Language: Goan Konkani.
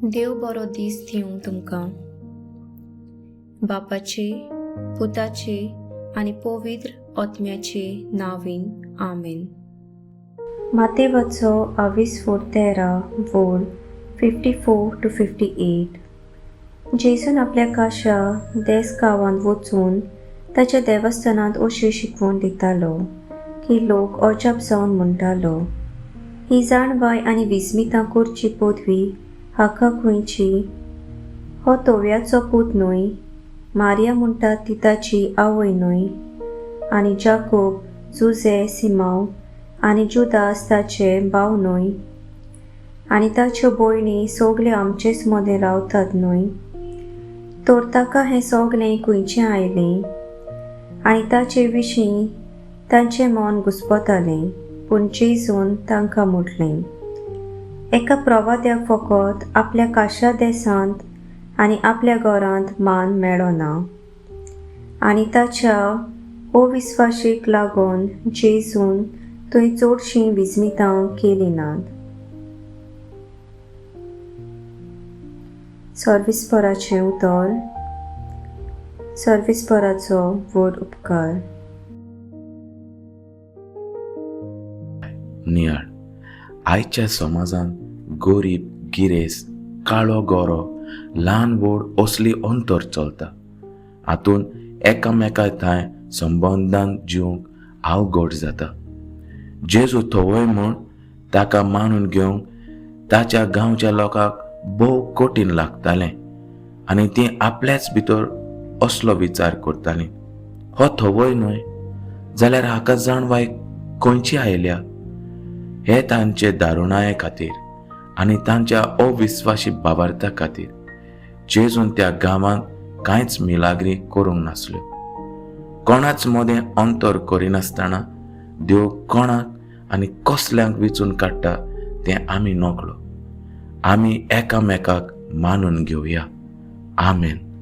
देव बरो दीस दिवं तुमकां. बापाचे, पुताचे आनी पवित्र आत्म्याचे नांवान, आमेन. मातेवाचो आवीस 4:13 वोळ 54 to 58. जेजून आपल्या काशा देस गांवांत वचून ताच्या देवस्थानांत अशी शिकवण दितालो की लोक अजाप जावन म्हणटालो, ही जाणवाय आनी विस्मितां करची पदवी हाका खंयची? हो तोव्याचो पूत न्हय? मारिया म्हणटात ती ताची आवय न्हय? आनी जाकोब, जुजे, सिमांव आनी जुदास ताचे भाव न्हय? आनी ताच्यो भयणी सगल्यो आमचेच मदें रावतात न्हय? तर ताका हें सगलें खंयचें आयलें? आनी ताचे विशीं तांचें मन घुस्पतालें. पूण जेजून तांकां म्हटलें, एका प्रवाद्याक फकत आपल्या काशा देसांत आनी आपल्या घरांत मान मेळना. आनी ताच्या अविस्वाशीक लागून जेजून थंय चडशीं विस्मितां केलीं नात. सर्विस्पराचें उतर. सर्विस्पराचो व्हड उपकार. नियाळ. आयच्या समाजांत गरीब गिरेस्त, काळो गोरो, ल्हान व्हड असली अंतर चलता. हातूंत एकामेका थंय संबंदान जिवंक अवघड जाता. जेजू थवय म्हूण ताका मानून घेवंक ताच्या गांवच्या लोकांक भोव कठीण लागतालें आनी तीं आपल्याच भितर असलो विचार करतालीं, हो थवय न्हय जाल्यार हाका जाणवाय खंयची आयल्या? हे तांचे दारुणाये खातीर आनी तांच्या अविस्वाशी भावार्था खातीर जेजून त्या गांवांत कांयच मिलाग्री करूंक नासल्यो. कोणाच मदें अंतर करिनासतना देव कोणाक आनी कसल्यांक विचून काडटा तें आमी नकळो. आमी एकामेकाक मानून घेवया. आमेन.